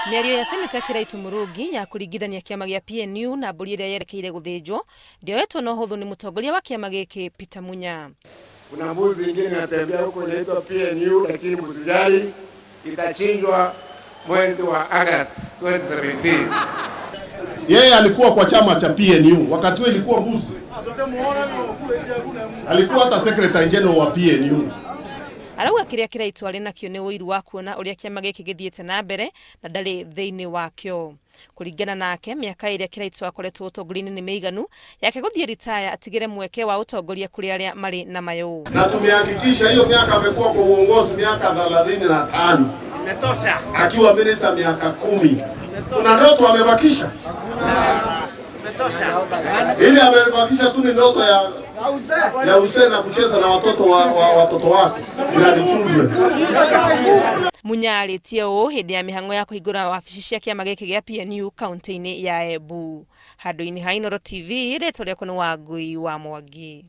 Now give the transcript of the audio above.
Mĩario ya Seneta Kiraitu Murungi ya kũringithania kĩama gĩa PNU na mbũri ĩrĩa yerekeire gũthĩnjwo ndĩoetwo na ũhũthũ nĩ mũtongoria wa kĩama gĩkĩ Peter Munya. Kuna mbuzi ingine inatembea huko inaitwa PNU, lakini msijali, itachinjwa mwezi wa August 2017. Yeye alikuwa kwa chama cha PNU wakati huo ilikuwa mbuzi, alikuwa hata secretary general wa PNU. Arauga kĩrĩa Kiraitu arĩ nakĩo nĩ ũiru wa kuona ũrĩa kĩama gĩkĩ gĩthiĩte na mbere na ndarĩ thĩinĩ wakĩo. Kũringana nake, mĩaka ĩrĩa Kiraitu akoretwo ũtongoria-inĩ nĩ mĩiganu yake gũthiĩ ritaya atigĩre mweke wa ũtongoria kũrĩ arĩa marĩ na mayũ. Na tumehakikisha hiyo miaka amekuwa kwa uongozi miaka 35 akiwa minister miaka 10. Kuna ndoto amebakisha? Ili amebakisha tu ni ndoto ya uzee na kucheza na watoto wa watoto wake grandchildren. Munya arĩtie ũũ hĩndĩ ya mĩhang'o ya kũhingũra wabici cia kĩama gĩkĩ gĩa PNU kaunti-inĩ ya Embu. Handũ-inĩ ha Inooro TV, rĩtwa rĩakwa nĩ Wangui wa Mwangi.